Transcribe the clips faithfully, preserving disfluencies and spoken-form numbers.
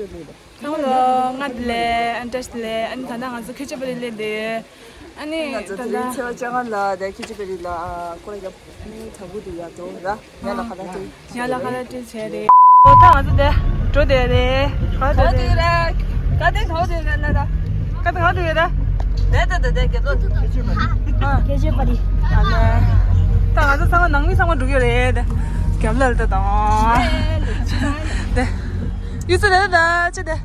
ཚང་མ་ལ་ང་དེ་ལས་ཨན་ཏྲེས་དེ་ལས་ཨན་ད་ལྟ་ང་ཚོ་ཁེ་ཆེ་པ་རི་ལས་དེ། ཨ་ནི་ང་ཚོ་ད་དེ་རིང་ལྟ་ཚེས་པ་བཅོ་ལྔ་ལ་དེ་ཁེ་ཆེ་པ་རི་ལ་ཨ་སྐོར་ར་རྒྱབ། ཨ་ནི་དྲ་འབུ་དེ་ཡར་འགྲོ་ར། ཡར་ལ་ཁ་ལག་སྤྲད། ཡར་ལ་ཁ་ལག་སྤྲད་བྱས་རེད། ཨོ་ད་ང་ཚོ་དེ་འགྲོ་དེ་རེད། ག་དེ་ག་དེ་རེད། ག་དེ་ག་དེ་རེད་ན་ད། ག་དེ་ག་དེ་རེད། དེ་དེ་དེ་དེ་རྒྱབ་ལ། ཁེ་ཆེ་པ་རི། ཨ་ལེ། ད་ང་ཚོ་ཚང་མ་ནང་མི་ཚང་མ་འགྲོ་གི་རེད། རྒྱབ་ལ་ལ་ད་དང་། དེ། ཡུ་ཚོ་ད་ད་ཅི་དེ།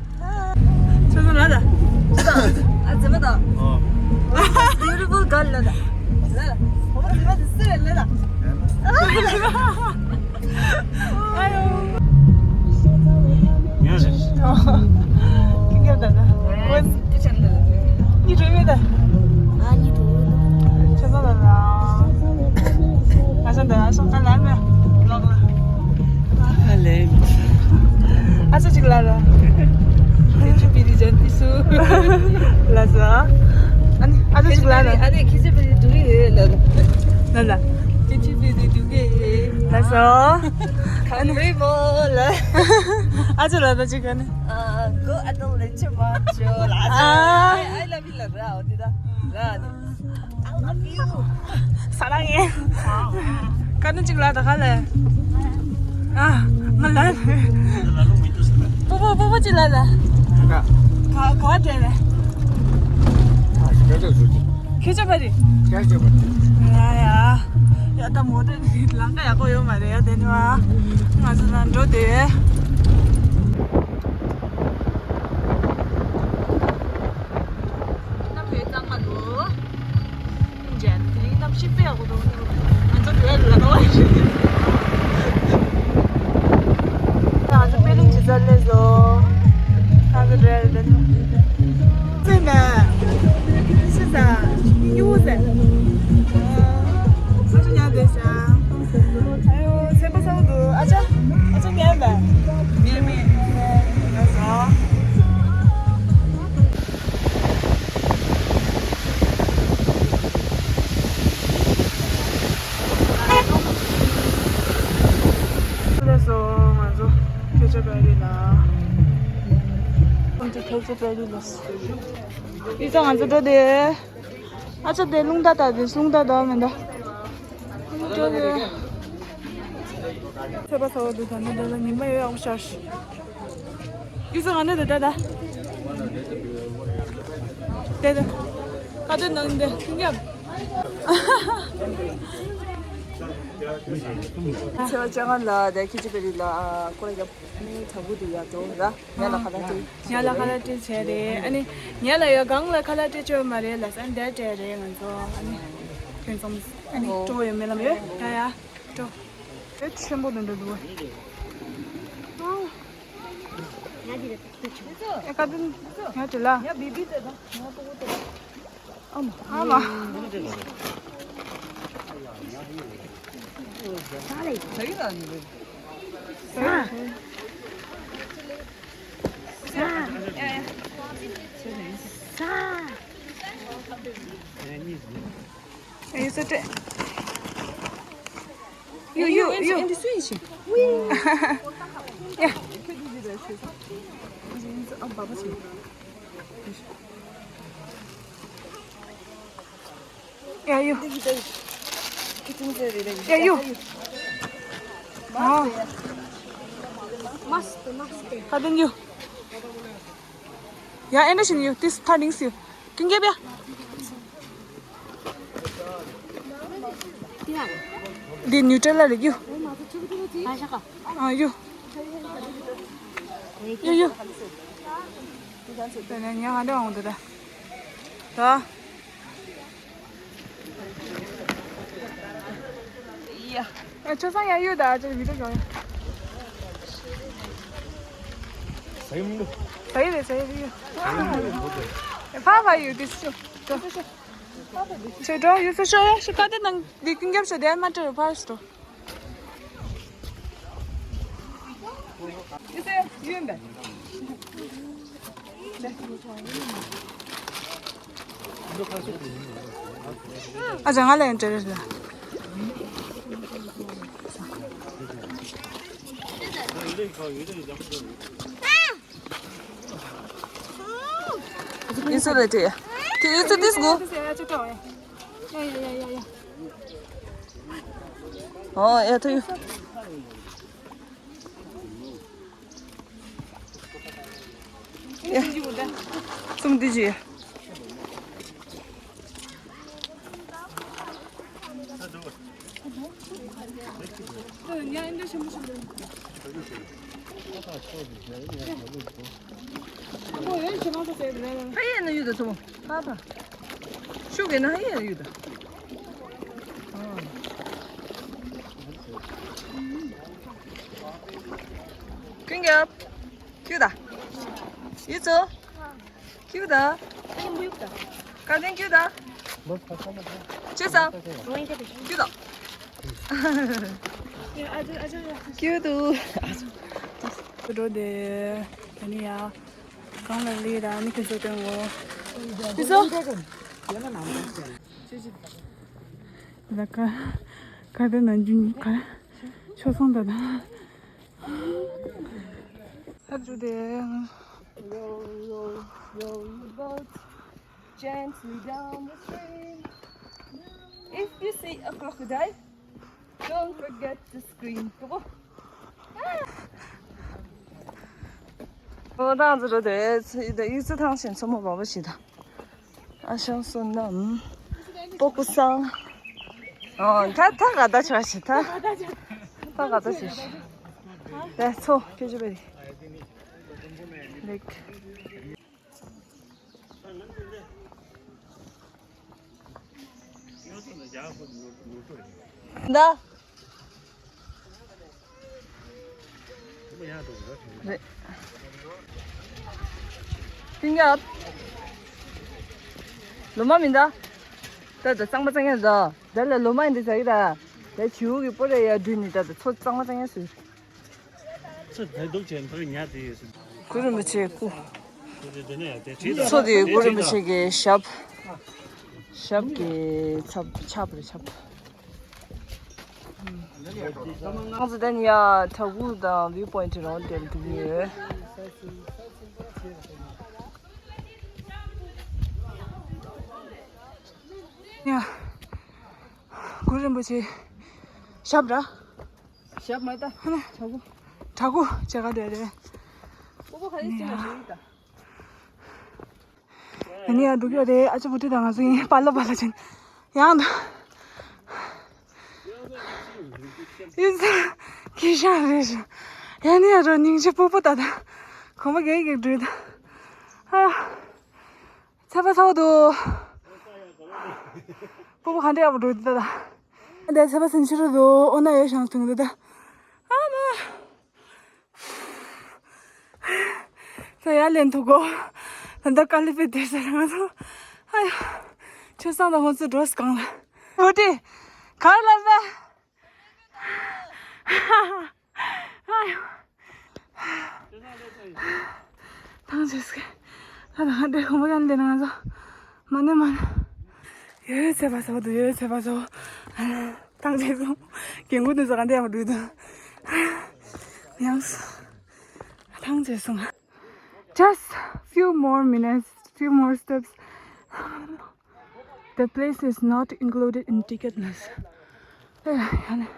ཆུ་ཚོད་ལ་ད། ཨ་ཙི་མ་ད། Beautiful girl ལ་ད། ལ་ད། ཨོ་ཙི་མ་ད་སི་རེད་ལ་ད། ཨ་ཡོ། ཉོས་རེད། ཀི་ཀ་ད་ད། ཝེ་ནི་ཅན་ལ་ད། ཉི་རེ་མེ་ད། ཨ་ཉི་དུ། ཆུ་ཚོད་ལ་ད། ཨ་ཤ་ད་ཨ་ཤ་ཀ་ལ་མེ། ལོག་ལ། ཨ་ལེ། ཨ་ཅག་ཅིག་ལ་ལ། ཁྱེད་ཚོ་པི་རི་ཇན་ཏི་སུ། ལ་ས། ཨ་ནི་ཨ་ཅག་ཅིག་ལ་ལ། ཨ་ནི་ཁྱེད་ཚོ་པི་རི་དུ་གི་ལ་ལ། ལ་ལ། ཁྱེད་ཚོ་པི་རི་དུ་གི། ལ་ས། གང་རེད་མོ་ལ། ཨ་ཅག་ལ་ད་ཅིག་ག་ནི། ཨ་གོ་ཨ་ཏོ་ལེན་ཆེ་མ་ཅོ་ལ། ཨ། I love you ལ་ར་འོ་དེ་ད། ལ་ནི། ས་ར་ངེ། ཀ་ནི་ཅིག་ལ་ད་ག་ལེ། ཨ། ང་ལ། པོ་པོ་པོ་པོ་ཅིག་ལ་ལ། ག་ག་དེ་ལེ། ཁྱེད་ཅག་པ་རེད། ཁྱེད་ཅག་པ་རེད། ཡ་ཡ། ཡ་ད་མོ་ཏོ་ལམ་ཁ་ཡག་པོ་ཡོད་མ་རེད་ཡ་དེ་ནི་བ། ང་ཚོ་ན་འགྲོ་དེ། ད་བོད་གཙང་མ་ལོ། ལིང་ཅན། དེ་རིང་གནམ་གཤིས་དཔེ་ཡག་པོ་འདུག་ང་ཚོ་བོད་ལ་ལ་བ་ཞིག་ང་ཚོ་པེ་ལིང་ཇི་ཚར་ལས་བཟོ། ང་ཚོ་བོད་ལ་ལ་ཚེ་མེད། ཤི་ས། ཡུ་ཟེར། ཨ་ཅོ་ཉལ་བསྡད་ཤག་ཨ་ཡོ་ཚན་པ་ཚ་བོ་འདུག་ཨ་ཅག་ཨ་ཅག་ཉལ་མེད། ཉལ་མེད། ཉལ་སོང་། ལགས་སོ། ང་ཚོ་ཁྱེད་ཅག་པ་རི་ལ། ཁྱེད་ཅག་པ་རི་ལ། ཡིག་ཚང་ང་ཚོ་འགྲོ་དེ། ཨ་ཅག་དེ་རླུང་རྟ་དང་དེ་རླུང་རྟ་དང་མི་འདྲ། འགྲོ་དེ། ཚེས་པ་ཚ་བོ་འདུག་ད་ནི་འདྲ་ལ་ཉི་མ་ཡོད་ཡག་པོ་ཤར་ཤག་ཡིག་ཚང་ང་ནི་དེ་ད་ད། དེ་དེ། ཁ་དེ་ནང་དེ་ཁྱི་ཉབ། ཚེས་པ་བཅོ་ལྔ་ལ་དེ་ཁེ་ཆེ་པེ་རི་ལ་སྐོར་ར་རྒྱབ། ཨ་ནི་དྲ་འབུ་དེ་ཡར་འགྲོ་ར། ཉལ་ལ་ཁ་ལག་སྤྲད། ཉལ་ལ་ཁ་ལག་སྤྲད་བྱས་རེད། ཨ་ནི་ཉལ་ལ་ཡོད་སྒང་ལ་ཁ་ལག་སྤྲད་ཆོག་མ་རེད་ལ་ས་འདིར་སྤྲད་རེད་ང་ཚོ། ཨ་ནི་ཁྱོད་ཚོ་ཨ་ནི་ཨོ། སྤྲོ་ཡོད་མེད་ལ་མེད་ཡ་ཡ་སྤྲོ། དེ་ཆེན་པོ་དེ་འདྲ་འདུག་ཨ། ཨེ་ཀ་དེ་ཉལ་དེ་ལ། ཨ་མ། ཨ་མ། ཨེ་ས་ཏེ། ཡུ་ཡུ་ཡུ། ཡ། ཡ་ཡུ། ཡ་ཡུ། ཨ། ཁ་དན་ཡུ། ཡ་ཨེ་འདྲ་ཞིག་ཡུ། ཏིས་ཐ་ནིང་སི་ཡུ། ཀིང་གེབ་ཡ། འདི་ནིའུ་ཊེ་ལ་རེད་ཡུ། ཨ་ཡུ། ཡུ་ཡུ། དེ་ནས་ཉལ་ང་འདྲ་འོང་འདུག་ད། ད། ཡ། ཨ་ཆོས་སང་ཡ་ཡུ་ད་ཅེ་བི་ཌི་ཡོ་བྱུང་ཡ། ཟ་ཡི་རེད་ཟ་ཡི་རེད་ཡུ། ཕ་ཕ་ཡུ་དེ་ཤོ། ཆོས་འགྲོ་ཡུ་སུ་ཤོ་ཡ་ཤི་ཀ་དེ་ནང་འདི་ཀུན་རྒྱབ་ཤོ་དེ་མ་སྤྲོད་ཕར་སྤྲོད། ཨ་ཅག་ང་ལ་ཡང་སྤྲད་རེད་ལ། ཨི་ཚོ་ལ་དེ། དེ་ཨི་ཚོ་དེ་སྒོ། ཨོ་ཡ་ཐུ་ཡུ། ཡ། ཙུམ་དེ་ཅི། ཧ་ཡས་ན་ཡུད་ད་ཚོ། ཧ་ད། ཤུགས་ཀྱིས་ན་ཧ་ཡས་ཡུད་ད། ཀུན་རྒྱབ། ཁྱུ་ད། ཡུད་ཚོ། ཁྱུ་ད། ཀ་ཏན་ཁྱུ་ད། ཅི་སང་། ཁྱུ་ད། ཁྱུ་ད། འགྲོ་དེ། ད་ནི་ཡ། གང་ལ་ལི་ར་ནི་ཁྱོད་ཚོ་སྟོན་གོ། དེ་ཚོ། ད་ཀ་ཀ་དེ་ན་འཇུ་ནི་ཀ་ཆོ་སོང་ད་ད། ད་འགྲོ་དེ། Row, row, row your boat gently down the stream. If you see a crocodile, don't forget to scream. ཨོ་རང་ཚོ་རེད་དེ། ཡིག་ཚོ་ཐང་ཆེན་མཚོ་མོ་བ་བ་ཞིག་དང་། ཨ་ཞང་བསོད་ནམས། སྤོ་ཀུ་སང་། ཨོ་ད་ད་ག་ད་ཆ་ཞིག་ད། ད་ག་ད་ཆ་ཞིག་ད་ཚོ་ཁྱོད་ཅི་བས། ལེགས། ད། རེད། ཀུན་རྒྱབ། ལོ་མ་མིན་ད། ད་ད་གཙང་མ་གཙང་ཡ་ད། ད་ལ་ལོ་མ་ཡིན་ད་ཟ་གི་ད། ད་བྱིའུ་གི་སྤོ་རེ་ཡ་འདྲུད་ནི་ད་ད་ཚོ་གཙང་མ་གཙང་ཡ་སུ། ཚོ་དེ་འདུག་ཅན་ཐོ་ཉ་དེ་ཡོད་སུ། གུ་རུ་མི་ཆེ་སྐུ། དེ་ནས་དེ་བྲིས་མཚོ་དེ་གུ་རུ་མི་ཆེ་གི་ཞབས། ཞབས་ཀྱི་ཚབ་ཆབ་རེད་ཆབ། ང་ཚོ་དེ་ནས་ཡ་བྲག་ཕུག་དང་བིའུ་པོ་ཡིན་ཊི་རང་དེར་འགྲོ་གི་ཡོད། ཡ། གུ་རུ་རིན་པོ་ཆེ་ཞབས་ར། ཞབས་མ་ད། ཧ་ན། བྲག་ཕུག་བྲག་ཕུག་ཅེས་ག་དེ་རེད། ཨ་ནི་ཡང་འགྲོ་གི་ཡོད་རེད། ཨ་ཅེ་བུ་ཏི་དང་ང་ཚོ་ཡིན་པ་ལ་པ་ལ་ཅན། ཡང་དུ། ཨི་ཟ། ཁྱི་ཤ་རེད་ཤ། ཡང་ནི་ཡང་རོ་སྙིང་རྗེ་སྤོ་སྤོ་ད་ད། གོམ་པ་གེ་གེ་འགྲོས་ད། ཨ། ཚ་པ་ཚ་བ་འདུག་སྤོ་སྤོ་ག་འདྲ་ཡག་པོ་འགྲོ་འདུག་ད། འདི་ཚ་པ་སེམས་ཤི་རུ་འདུག་ཨོ་ན་ཡོད་ཤང་ཐུང་འདུག་ད། ཨ་མ། ཚ་ཡ་ལེན་ཐུག་གོ། ད་ལྟ་དཀའ་ལས་པའི་སྡོད་ས་རང་ཚོ། ཨ་ཡ། ཆུ་སྲང་དང་ཧོན་ཚུ་འགྲོ་སི་གང་ལ། འོ་དེ། གར་ལ་ཟ། ཨ་ཡ། ཐང་ཆད་སྐད། ད་ང་འདྲེ་གོང་པ་ཡང་ལེན་ང་ཚོ། མ་ནེ་མ་ནེ། ཡོད་ཚད་པ་ཚོ་འདུག་ཡོད་ཚད་པ་ཚོ། ཐང་ཆད་སོང་། རྒན་རྒོན་དེ་ཚོ་ག་འདྲ་ཡག་པོ་འགྲོ་འདུག་ཡང་སོ། ཐང་ཆད་སོང་། Just few more minutes, few more steps. The place is not included in ticket list. ཨེ་ཡ་ནི།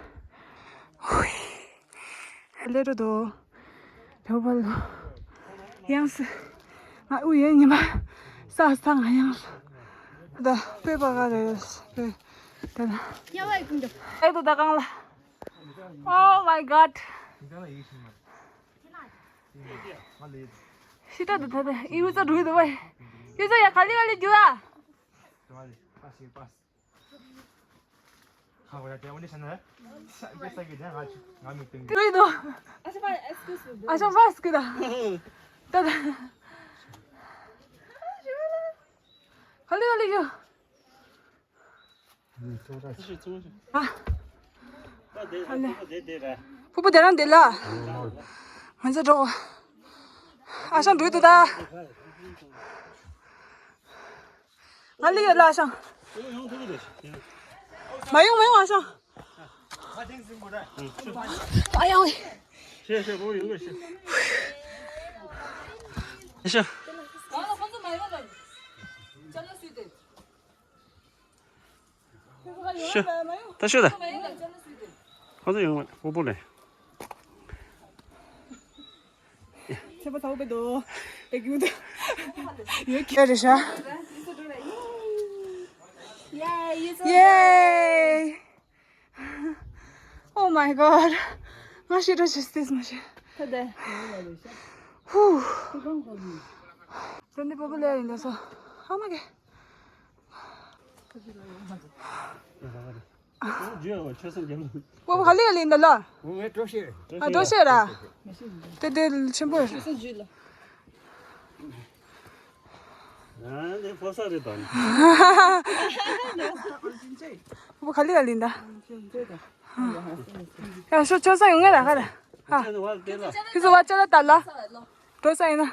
ཧུའི། ལེ་རོ་དོ། ཐོ་བལ། ཡང་སི། ང་ཨུ་ཡེ་ཉི་མ། ས་ས་ང་ཡང་སི། ད་པེ་པ་ག་རེ་སི་པེ། ད་ན། ཉ་བའི་ཀུན་ཏུ། ཨེ་དོ་ད་གང་ལ། Oh my god. ཤི་ད་དུ་ད་ད་ཨི་ཡུ་ཙ་འགྲོ་གི་འདུག་བས། ཡུ་ཙ་ཡ་ག་ལི་ག་ལི་རྒྱུ་ཨ། ཁ་བ་ཡ་དེ་འོ་ནི་ཤ་ན། ས་གི་ས་གི་དེ་ང་ང་མི་སྟོན་གི། ཨ་ཞང་ཕ་སྐུ་ད། ད་ད། ཧ་ལི་ཧ་ལི་ཡོ། ཨ། ཧ་ལི། ཕུ་པུ་དེ་རང་དེ་ལ། ང་ཚོ་འགྲོ། ཨ་ཞང་འགྲོ་འདུག་ད། ང་ལི་ཡོད་ལ་ཤང་། མ་ཡོང་མ་ཡོང་ཨ་ཤང་། ཨ་ཡོང་། ཤེ་ཤེ་རོ་ཡོང་གི་ཤེ། ཤེ། ད་ཤོད་ད། ཁོ་ཚོ་ཡོང་བ་སྤོ་སྤོ་ལས། ཚེ་པ་ཚ་བོ་པེ་དོ། པེ་གུ་དོ། ཡོད་ཀྱི་རེད་ཤག Yay! Oh my god. ང་ཤི་རོ་ཤི་སྟེ་མ་ཤི། ད་དེ། ཧུ། ད་ནི་པོ་པོ་ལེ་ཡིན་ལ་སོ། ཧ་མ་གེ། པོ་པོ་ག་ལེ་ཡིན་ད་ལ། ཨ་འགྲོ་ཤེས་ར། དེ་དེ་ཆེན་པོ་རེད། ཨ་ནི་ཕོ་ས་རེད་དང་། ཕོ་ཁ་ལི་ཡ་ལིན་ད། ཡ་ཤོ་ཆོ་ས་ཡོང་ངེ་ར་ཁ་ར། ཧ། ཁི་སུ་བ་ཅ་ལ་ད་ལ། འགྲོ་ས་ཡིན་ན།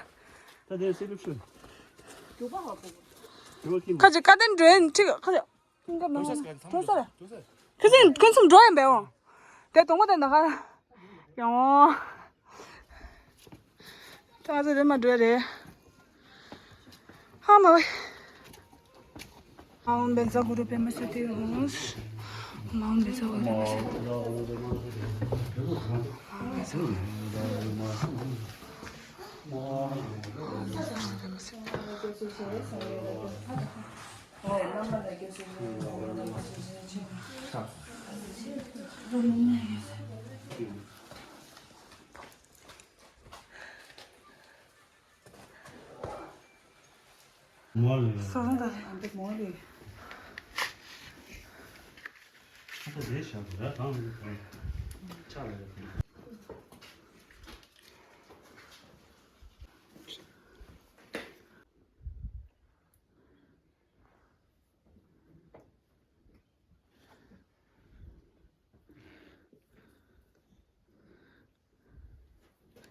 ཁ་ཅིག་ཀ་ཏན་འགྲོ་ཡིན་ཁྲིག་ཁ་ཅིག་འགབ་ན་འགྲོ་ས་ར། ཁི་སུ་ཁོན་སུམ་འགྲོ་ཡིན་པས་འོང་། དེ་དོང་པོ་དེ་ན་ཁ་ར། ཡོང་། ད་ང་ཚོ་རེ་མ་འགྲོ་རེད། ཧ་མ་བེ། ཨོཾ་བཛྲ་གུ་རུ་པདྨ་སིདྡྷི་ཧཱུྃ། ཨོཾ་བཛྲ་གུ་རུ་པདྨ་སིདྡྷི།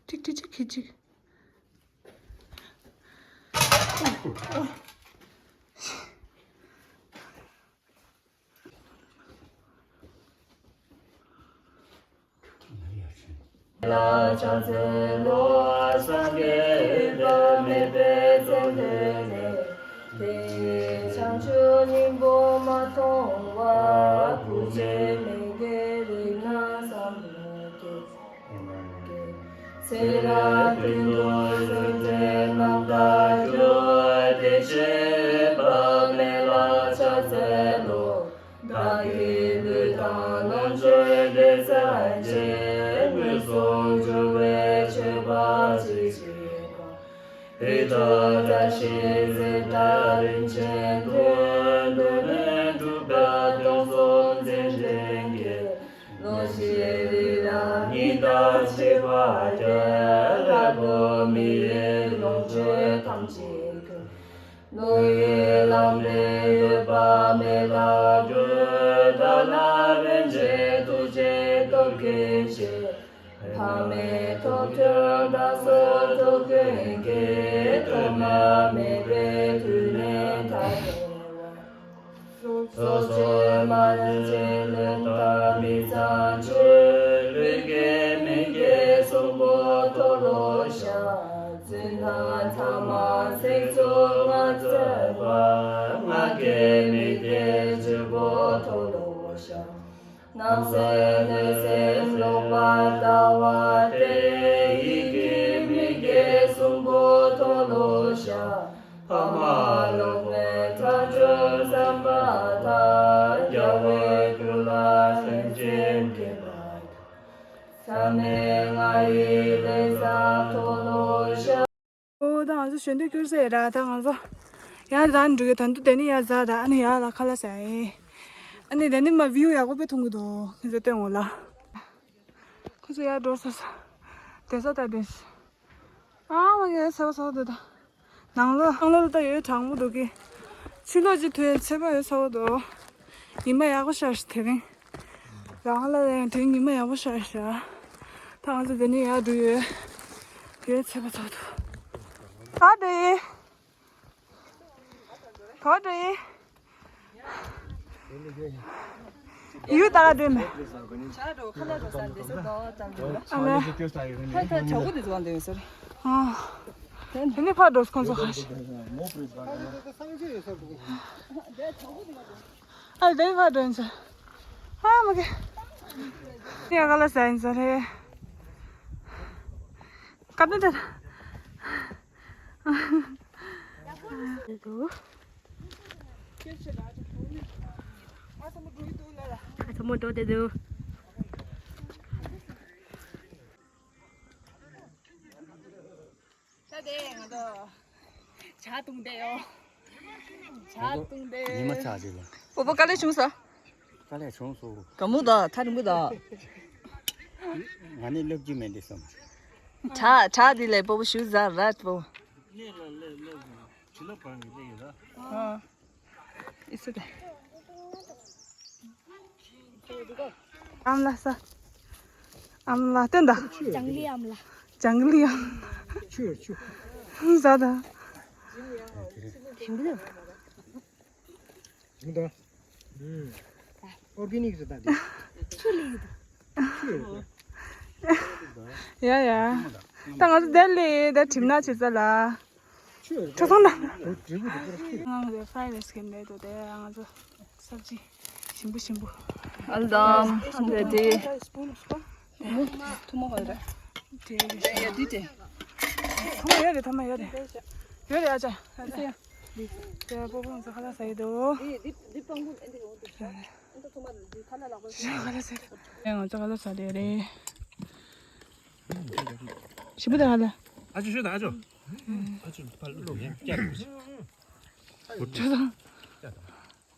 ཅིག་ཅིག་ཅིག་ཁི་ཅིག་ལ་ཕྱག་འཚལ་ལོ། སངས་རྒྱས་འོད་དཔག་མེད་པའི་ཚལ་དུ་གནས། དེ་ཡི་བྱང་ཆུབ་སྙིང་པོ་མ་མཐོང་བར། བུ་ཆེན་མི་དགེ་རིགས་ལྔ་བསམ་མི་ཁྱབ། ཚེ་རབས་ཀུན་ཏུ་བརྩོན་འགྲུས་རྣམ་དག་གྱུར། བདེ་གཤེགས་འོད་དཔག་མེད་ལ་ཕྱག་འཚལ་ལོ། བདག་གི་ལུས་དང་ལོངས་སྤྱོད་འབྲེལ་ཚར་ཕྱིར། མངོན་སུམ་གྱུར་པའི་མཆོད་པ་ཅི་མཆིས་པ། བོད་ལྟ་བཀྲ་ཤིས་གཟི་བརྗིད་རིན་ཆེན་མཐུ། འདུལ་བའི་གྲུབ་པ་སྟོང་གསུམ་འཛིན་སྤྲིན་གྱིས། ལོངས་སྤྱོད་རིགས་རྣམས་ཉི་ལྟར་ཕྱེད་པར་སྤྱད། ལྷ་དང་མི་ཡི་ལོངས་སྤྱོད་ཐམས་ཅད་ཀུན། བློ་ཡི་ལམ་འདས་འོད་དཔག་མེད་ལ་བསྒྱུར། བདག་ལ་རིན་ཆེན་ཐུགས་རྗེའི་སྟོབས་ཀྱིས་བསྐྱེད། ཕ་མའི་ཐུགས་ཐོས་བདག་སོགས་ཐུབ་ཀུན་གྱིས། ཐོག་མ་མེད་པའི་དུས་ནས་ད་ལྟའི་བར། སོ་སོར་མ་ལུས་རྗེས་ལུས་དང་མི་ཚངས་སྤྱོད། ལུས་དགེ་མི་དགེ་གསུམ་པོ་མཐོལ་ལོ་བཤགས། རྫུན་སྣང་ཐ་མ་ཚིག་རྩུབ་ལྔ་བཅུ་པ། ང་རྒྱལ་མི་དགེ་བཅུ་པོ་མཐོལ་ལོ་བཤགས། ནང་གསེས་གནོད་སེམས་ལོག་པར་ལྟ་བ་སྟེ། ཡིད་ཀྱི་མི་དགེ་གསུམ་པོ་མཐོལ་ལོ་བཤགས། ཕ་མ་ལོག་པའི་ཐག་གཅོད་བསམ་པ་དང་། རྒྱལ་བའི་སྐུ་ལ་སེམས་ཅན་མཁྱེན་པ་དང་། ཚད་མེད་ལྔ་ཡི་ལས་བསགས་མཐོལ་ལོ་བཤགས། ཨོ་ད་ང་ཚོ་ཞལ་འདོན་བསྐྱུར་ས་ཡིན་ར། ད་ང་ཚོ་ཡར་ལ་འགྲོ་གི། ད་དུང་དེ་ནས་ཡར་འཛེགས་ར། ཨ་ནི་ཡར་ལ་ཁ་ལག་ཟ་ཡིན། ཨ་ནི་དེ་ནས་མར་བིའུ་ཡག་པོ་དཔེ་མཐོང་གི་འདུག་ཁྱེད་ཚོ་སྟོན་འོང་ལ། ཁོ་ཚོ་ཡར་འགྲོ་ས་ས། བསྡད་ས་ད་བསྡད་ས། ཨ་མ་གི་ཚ་བ་ཚ་བ་འདུག་ད། ནང་ལོགས་ནང་ལོགས་ལ་ད་ཡོད་གྲང་མོ་འདུག་གི། ཕྱི་ལོགས་ཅིག་ཐོན་ཚ་བ་ཡོད་ཚ་བ་འདུག་ཉི་མ་ཡག་པོ་ཤར་ཤག་དེ་རིང་། རང་ལ་ཡང་དེ་ཉི་མ་ཡག་པོ་ཤར་ཤག་ད་ང་ཚོ་དེ་ནས་ཡར་འགྲོ་ཡོད། ཡོད་ཚ་བ་ཚ་བ་འདུག་ཨ་དེ། ག་པར་འགྲོ་ཡིན། ཡུལ་ད་ག་འགྲོ་མེད། ཨ་ལེ། ཨ། དེ་ནས་ཕར་འགྲོ་ཁོང་ཚོ་ཁ་ཤས། ཨ་ལེ་དེ་ཕར་འགྲོ་ཡིན་ཚེ། ཨ་མ་གི། ཡ་ག་ལ་ས་ཡིན་ས་རེད། ཀ་ཏི་ཏི། ཨ་ཚ་མོ་འགྲོ་བསྡད་འདུག་ད་དེ་ང་ཚོ་ཇ་བཏུང་བསྡད་ཡོད། ཇ་བཏུང་བསྡད། ཉི་མ་ཚ་ཅིག་ལ། པོ་པོ་དཀའ་ལས་བྱུང་སོང་། དཀའ་ལས་བྱུང་སོང་། དགའ་མོ་དང་ཐག་རིང་པོ་དང་། ང་ནི་སླེབས་རྒྱུ་མེད་འདི་སོང་། ཇ་ཇ་འདི་ལས་པོ་པོ་ཞུ་ཟ་ར་པོ། གནས་ལ་སླེབས་སླེབས་བྱིན་རླབས་གང་གི་སླེབས་ཡོད་ད། ཨ། ཨི་སི་ཏེ། ཨམ་ལ་ས། ཨམ་ལ་སྟོན་ད། ལྕང་ལི་ཨམ་ལ། ལྕང་ལི་ཨམ་ལ། ཆུ་ཆུ། ཟ་ད། ཞིམ་པོ་འདུག་ཞིམ་པོ་འདུག་ཨོར་གེ་ནིག་རེད་ད་འདི། ཆུ་ལི་འདུག་ཆུ་ཡོད་ད། ཡ་ཡ། ད་ང་ཚོ་དེ་ལས་ད་གྲིམ་ན་བྱེད་ས་ལ། ཆུ་ཡོད་ད། ཁྲོ་ཚང་ད། འོ་འབྲས་བུ་འདི་ཚོར་ཆུ་ཡོད། ང་ཚོ་ཕ་རའེ་རའེ་སི་གི་མེད་དོ་དེ་ང་ཚོ་སབ་ཇི་ཞིམ་པོ་ཞིམ་པོ། ཨལ་དམ་རེ་ཌི། ཐུ་མོ་ཧོལ་ར། དེ་ཡ་འདི་དེ། ཐ་མ་ཡོད་རེད། ཐ་མ་ཡོད་རེད། ཡོད་རེད། ཨ་ཅག་ཨ་ཅག་དེ་པོ་པོ་ང་ཚོ་ཁ་ལག་ཟ་ཡི་འདུག་ཁ་ལག་ཟ་ཡི་འདུག་ང་ཚོ་ཁ་ལག་ཟ་ཡི་རེད། ཞིམ་པོ་འདུག་ཁ་ལག་ཨ་ཅོ་ཤོད་དང་ཨ་ཅོ། ཨ་ཅོ་ཕར་ལོག་ཡ་བསྐྱར་ཆོས་བཟང་།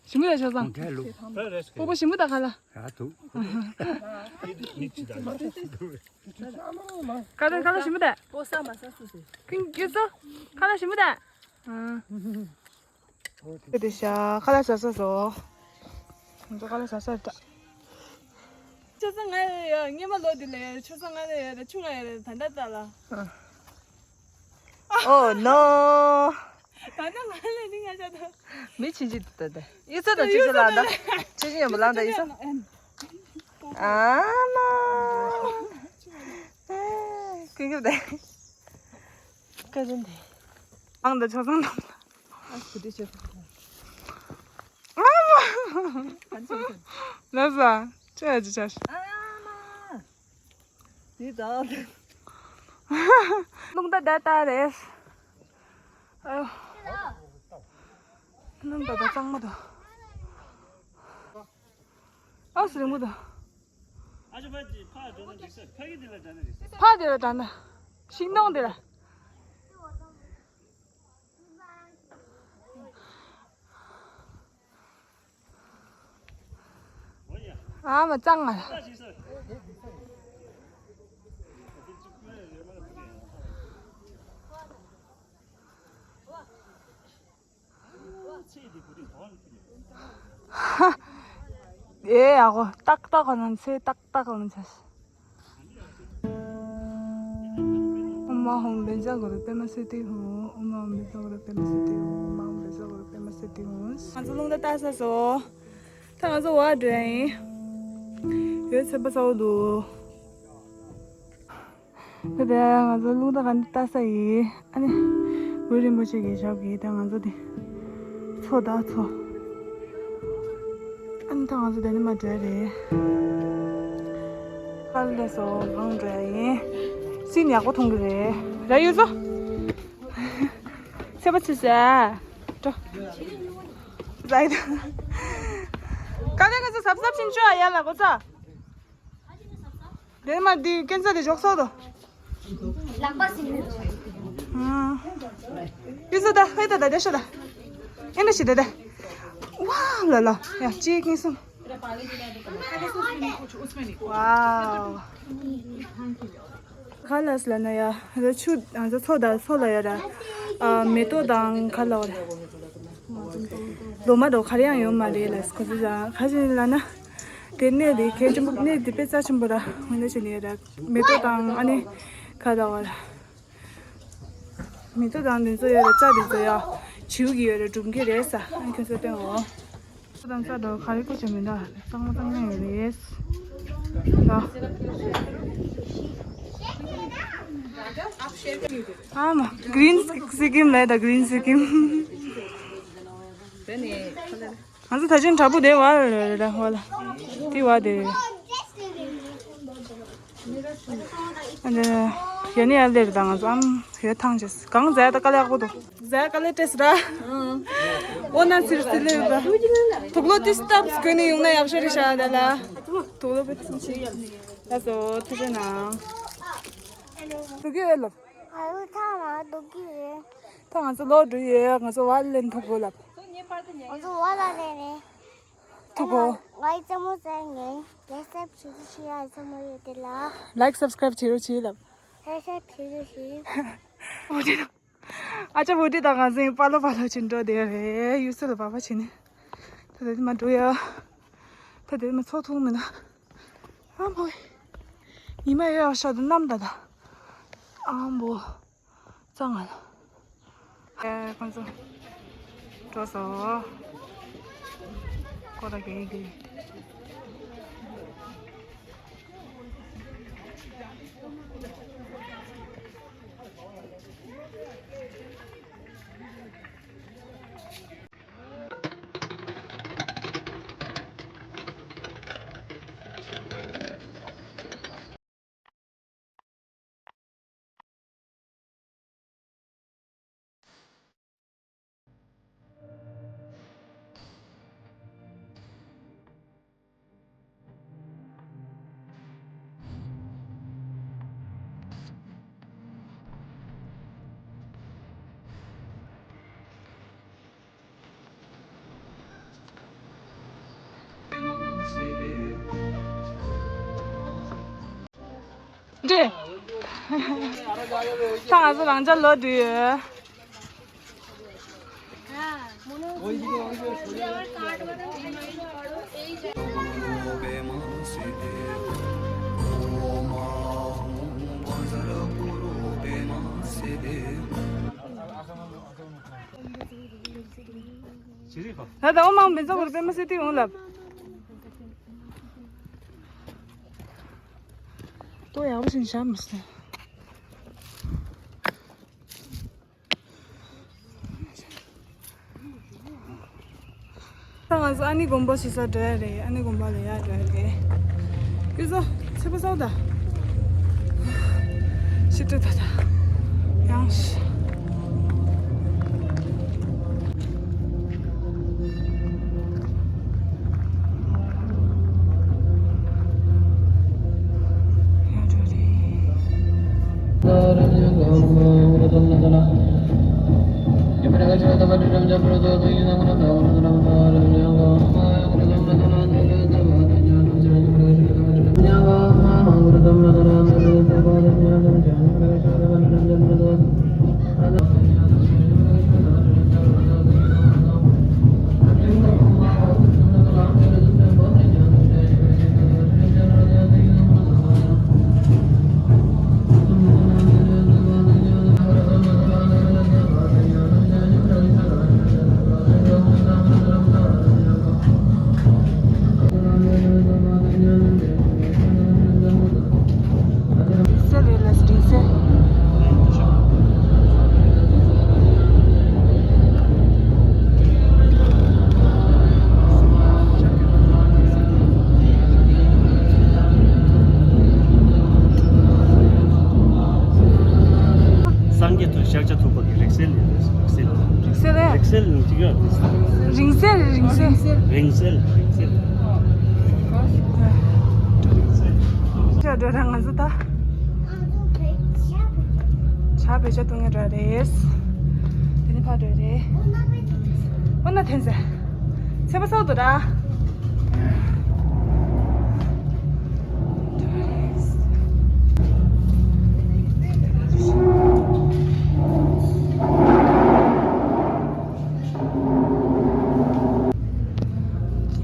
ཞིམ་པོ་ཡ་ཆོས་བཟང་། པོ་པོ་ཞིམ་པོ་འདུག་ཁ་ལག་ཨ་ཐུག་ཁ་ལག་ཁ་ལག་ཞིམ་པོ་འདུག་པོ་ས་མ་ས་སུ་སུ། ཁིང་ཡོད་སོ། ཁ་ལག་ཞིམ་པོ་འདུག་ཨ། དེ་ཤ་ཁ་ལག་ཟ་ས་སོ། ང་ཚོ་ཁ་ལག་ཟ་ས་ད། ཆོས་བཟང་ང་ཡོད་ཡོད། སྔོན་མ་ལོ་འདི་ལ་ཡོད། ཆོས་བཟང་ང་ལ་ཡོད་རེད། ཆུང་ང་ཡོད་རེད། ད་ལྟ་ད་ལ། Oh no. ད་ལྟ་ང་ལ་ནི་ང་ཅག་ད། མི་ཆེན་ཆེན་ད་ད། ཡིག་ཚད་དང་ཆེ་ཆེ་ལ་ད། ཆེ་ཆེ་ཡོད་པ་ལ་ད་ཡིག་ཚད། ཨ་མ། ཀུན་ཀྱོག་ད། བཀའ་དྲིན་དེ། ཨང་ད་ཆོས་བཟང་ནམ། ཨ་ཁུ་དེ་ཆོས་བཟང་། ཨ་མ། ལ་ས། ཅི་ཡ་ཅི་ཆ་ཤི། ཨ་མ། དེ་ད། རླུང་རྟ་ད་ད་རེད། ཨ། རླུང་རྟ་ད་གཙང་མ་ད། ཨ་སི་རིང་མོ་ད། ཨ་ཅོ་ཕ་ཅི་ཕ་དེ་ལ་འགྲིག་ས། ཕ་གི་དེ་ལ་འགྲོ་ན་འགྲིག་ས། ཕ་དེ་ལ་འགྲོ་ན། ཤིང་སྡོང་དེ་ལ། ཨ་མ་གཙང་མ། ཨེ་ཡ་གོ་ཏག་ཏག་གོ་ནང་ཚེ་ཏག་ཏག་གོ་ནང་ཚེ། ཨོཾ་ཨཱཿཧཱུྃ་བཛྲ་གུ་རུ་པདྨ་སིདྡྷི་ཧཱུྃ། ཨོཾ་ཨཱཿཧཱུྃ་བཛྲ་གུ་རུ་པདྨ་སིདྡྷི་ཧཱུྃ། ཨོཾ་ཨཱཿཧཱུྃ་བཛྲ་གུ་རུ་པདྨ་སིདྡྷི་ཧཱུྃ། ང་ཚོ་རླུང་རྟ་བཏགས་ས་སོ། ད་ང་ཚོ་བར་འགྲོ་ཡ་ཡིན། ཡོད་ཚད་པ་ས་འོ་འདུག་ད་ལྟ་ང་ཚོ་རླུང་རྟ་ག་འདི་བཏགས་ས་ཡིན། ཨ་ནི། འོད་རིན་པོ་ཆེ་གི་ཞབས་ཀྱིས་ད་ང་ཚོ་འདི། མཚོ་ད་མཚོ། ཨ་ནི་ད་ང་ཚོ་འདི་ནས་མར་འགྲོ་ཡ་རེད། ཨ་ལས་སོ་གང་འགྲོ་ཡ་ཡིན། སྲིན་ཡག་པོ་མཐོང་གི་རེད། ར་ཡོད་ཚོ། ཚེ་པ་ཚེ་ཟ། འགྲོ། ཟ་ཡི་ད། ག་ལེ་ང་ཚོ་གཟབ་གཟབ་ཕྱིན་ཆོག་ཡ་ལ་གོ་ཚ། དེ་མ་དེ་ཀན་སར་དེ་འཇོག་སོ་དོ། ལག་པ་ཟིན་མེད་དོ། ཨ། ཡིན་སོ་ད་ཧེ་ད་ད་དེ་ཤོ་ད། ཨེ་འདྲ་ཞིག་ད་ད། ཝའོ་ལ་ལ། ཡ་གཅིག་གཉིས་གསུམ། ཝའོ། ག་ལ་སི་ལ་ན་ཡ། ར་ཆུ་ང་ཚོ་མཚོ་ད་མཚོ་ལ་ཡ་ར། ཨ་མེ་ཏོག་དང་ག་ལ་བ་ར། ལོ་མ་རོ་ག་རེ་ཡང་ཡོད་མ་རེད་ལ་ཁོ་ཚོ་ཡང་ག་ཞིག་ལ་ན། དེ་གནས་དེ་གལ་ཆེན་པོ་གནས་དེ་དཔེ་རྩ་ཆེན་པོ་ར་འོན་ཏེ་ཆེ་ནི་ར་མེ་ཏོག་དང་ཨ་ནི་ག་ལ་བ་ར། མེ་ཏོག་དང་དེ་ཚོ་ཡོད་ར་རྩྭ་དེ་ཚོ་ཡ་བྱིའུ་གི་ཡོད་ར་སྒྲུང་གི་རེད་ས་ཨ་ཁྱོད་ཚོ་སྟོན་འོ། ཏོག་དང་རྩྭ་དང་ག་རེ་ཀུ་ཅོ་མི་འདུག་གཙང་མ་གཙང་མ་ཡོད་རེད། ད། ཨ་མ། Green Sikkim ལ་ད་Green Sikkim། དེ་ནི་ཁ་ལ། ང་ཚོ་ད་ཅིང་དྲ་བུ་དེ་བ་རེད་རེད་བ་ལ། དེ་བ་དེ་རེད། ཨ་ནི་ཡ་ནི་ཡ་ལེར་དང་ང་ཚོ་ཨམ་ཡོད་ཐང་ཅེས་གང་ཟེར་ད་དཀའ་ལས་ཁག་པོ་འདུག་ཟེར་དཀའ་ལས་སྤྲད་སི་ར། འོ་ན་ཚིར་ཚིར་ལེ་ཡོད་པ། དུག་ལོག་དེ་སྟབས་གོན་ནས་ཡོང་ན་ཡག་ཤོས་རེད་ཤག་ད་ལ། དུག་ལོག་པེ་ཚིན་ཆེ། ལགས་སོ་ཐུགས་རྗེ་གནང་། དུག་གི་ཨེ་ལབ། ཨ་རུ་ཐ་མ་དུག་གི་རེད། ད་ང་ཚོ་ལོག་འགྲོ་ཡོད། ང་ཚོ་བ་ལེན་ཐུག་དགོས་ལབ། ང་ཚོ་བ་ལ་ལེན་རེད། ཐུག་གོ། ང་ཡི་རྩེད་མོ་རྩེ་ངེས། ལེགས་སབ་བྱེད་རྒྱུ་ཞིག་ཡ་རྩེད་མོ་ཡོད་དེ་ལ། ལའིག་སབ་སི་ཀ་རའིབ་བྱེད་རོགས་བྱེད་ལབ། ལེགས་སབ་བྱེད་རྒྱུ་ཞིག་ཨ་ཅག་བུ་དེ་དང་ང་ཚོའི་པ་ལོ་པ་ལོ་ཕྱིན་འགྲོ་དེ་རེད། ཡུལ་སྲོལ་ལ་བབ་པ་བྱས་ནས། ད་དེ་མ་འགྲོ་ཡ། ད་དེ་མ་ཚོགས་ཐུག་མིན་ན། ཨ་མོ། ཉི་མ་ཡོད་ཤག་ཏུ་གནམ་ད་ད། ཨ་མོ། གཙང་ང་ལ། ཨེ་ཁོང་ཚོ། འགྲོ་སོ། ཁོ་ར་གེ་གེ། འདྲེ། ད་ང་ཚོ་རང་ཅག་ལོ་དུས་ཡོད། ད་ད་འོ་མ་མི་ཚོགས་པར་པད་མ་སི་ཏི་འོང་ལབ། ལྟོ་ཡག་པོ་ཞིག་བཞག་མི་སྲིད། ད་ང་ཚོ་ཨ་ནི་དགོན་པ་ཞིག་ས་འགྲོ་ཡ་རེད། ཨ་ནི་དགོན་པ་ལ་ཡར་འགྲོ་ཡ་རེད། སྐུ་གཟུགས་ཚེ་པོ་སོགས་དང་། ཤི་ཏུ་ད་ད། ཡང་ཤི། སེ་རེད་ལ་སི་རིང་སེ། སངས་རྒྱས་ཐུགས་ཤཱཀྱ་ཐུབ་པ་གི་རིང་བསྲེལ་ཡིན། རིང་བསྲེལ་རེད། རིང་བསྲེལ་ཡིན་གཅིག་ཡོད། རིང་བསྲེལ་རེད། རིང་བསྲེལ། རིང་བསྲེལ་རིང་བསྲེལ། ཅག་འགྲོ་ར་ང་ཚོ་ད། ཇ་བེད་སྤྱོད་གཏོང་ངེས་ར་རེད། དེ་ནི་ཕར་འགྲོ་རེད། འོ་ན་ཐོན་ཟེར། ཚེ་པ་སོགས་དུ་ར།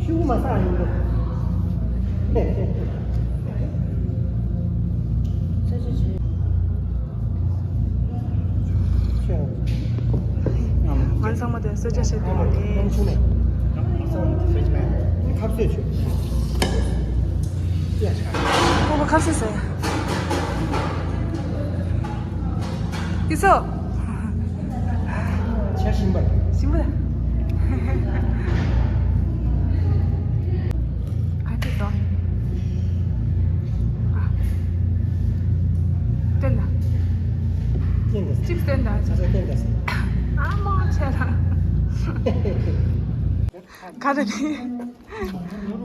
ཤུགས་མ་སང་ཡིན་འདུག་ང་ཚང་མ་དེ་གསོལ་ཇ་བྱེད་དུས་རེད། ཁ་གསོས་བྱོས། ཁོ་པ་ཁ་གསོས་ཟེར། ཡིན་སོ། ཆ་ཞིམ་པ། ཞིམ་པ། ཅིབ་སྟོན་དང་། ཨ་མ་ཆེ་ལ། ག་རེ་རེད།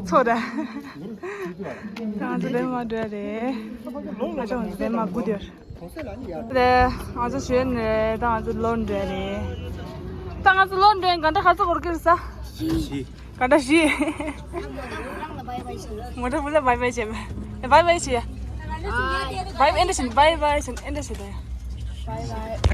ཚོ་ར། ད་ང་ཚོ་ལེན་མ་འགྲོ་རེད། ང་ཚོ་ལེན་མ་དགོས་དེར། རེད། ང་ཚོ་ཞོན་རེད། ད་ང་ཚོ་ལོན་རེད་རེད། ད་ང་ཚོ་ལོན་རེད། ག་འདྲ་ཧ་ཚོ་གོར་ཀིར་ས། ག་འདྲ་ཞི། ང་འདྲ་བུ་ལ་བའི་བའི་བྱེད། བའི་བའི་བྱེད། བའི་ཨེ་འདྲ་བྱེད། བའི་བའི་བྱེད། ཨེ་འདྲ་བྱེད་ད།